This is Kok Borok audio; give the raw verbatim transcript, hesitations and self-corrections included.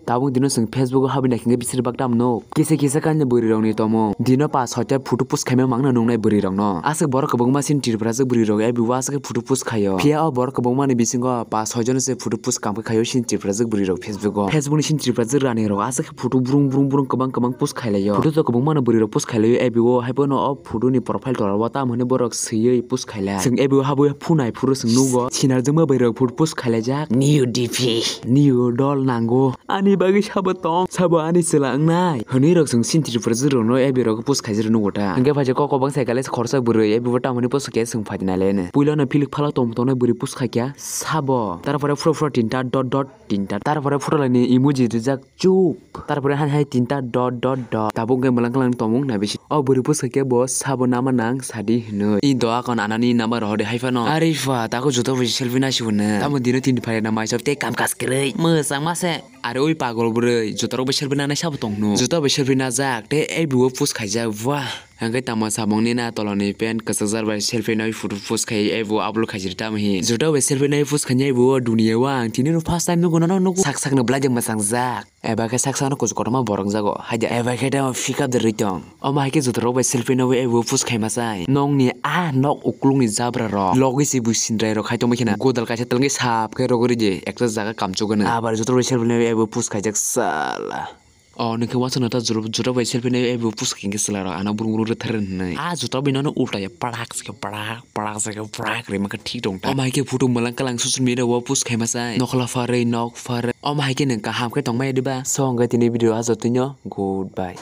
Tabuk dino chwng Facebook o habwi naikhe bisir bak tam nuk. Kisa kisa kainwi bwrwi rokni tomung. Dino pas hoite photo post khaima mangno nuknai bwrwi rokno. Aswk borok kwbangma sin Tripura jwk bwrwi rok A B o aswk photo post khaio. Phiya o borok kwbangma ni bisingo pas hoi jon se photo post kam khaio sin Tripura jwk bwrwi rok Facebook o. Facebook ni sin Tripura jwk rani rok aswk photo brung brung brung kwbang kwbang post khailaio. Photo to kwbangma no bwrwi rok post khailaio A B o, haibono o photo ni profile tola o tam hwnwi borok swiwi post khailai. Chwng A B o habwi phunai phuru chwng nugo. Sinar jwngma bwrwi rok photo post khailaijak. New D P, new dol nango. Ani bagwi sabo tong, sabo ani chwla wngnai. Hwnwi rok chwng sin Tripura jwk rokno A B o rok post khaijak nugo ta. Hwnkhe phaijak kok kwbang sai kale khorsa bwrwi A B o tam hwnwi post khe chwng phaidi nai le. Puila no philik phalak tong tongnai bwrwi post khaikha sabo. Tarpore phura phura tinta dot dot tinta. Tarpore phura laini emoji rijak chup. Tarpore hai hai tinta dot dot dot. Tabuk hwnkhe mwlang kwlang tongmung nai bisi. O bwrwi post khaikhe bo sabo nama nang sadi hwnwi. I doa kon anani number hodi hai phano. Ari pha tako joto bisi selfie nai si hwnwi. Tamo dino tin phai na mai sab tei kam kas kwrwi. Mwchang ma se. Are oi pagol bwrwi, joto rok bai selfie nanai sabo tong hwnwi. Joto bai selfie najak tei A B o post khaijak. Wah. Hwnkhe tamo samungni na tolani pant kwchajak bai selfie nai photo post khai A B o upload khaijak tamo hi. Joto bai selfie nai post khainai A B o dunia o ang tini no first time nugo nono nugo. Sak sak no belai jeng mwchang jak. Eba khe sak sak no kuchuk kotorma borok jago. Haida eba khe tamo pick up de rwi tong. Omo hai khe joto rok bai selfie nai A B o post khaima chai. Nokni a nok uklung ni jabra rok. Logwi se bui sindrai rok khai tongma khena. Godal kaisa twlangwi sap khe rogwi ridi. Ekta jaga kamchuk gwnwi. Abar joto rok bai selfie nai A B o post khaijak sala. O nokhe wansana ta juro-, juro bai selfie nai A B o post khaikhe chwla rok ano burung burung rwthar hwnwi. A jota bai nono ulta ya parak se parak, parak se parak rima khe thik tong ta. Omo hai khe photo mwlang kwlang social media o post khaima chai. Nokla pharwi, nok pharwi. Omo hai khe nwng kaham khe tongmaya diba? So hwnkhe tini video a jotoi no. Goodbye.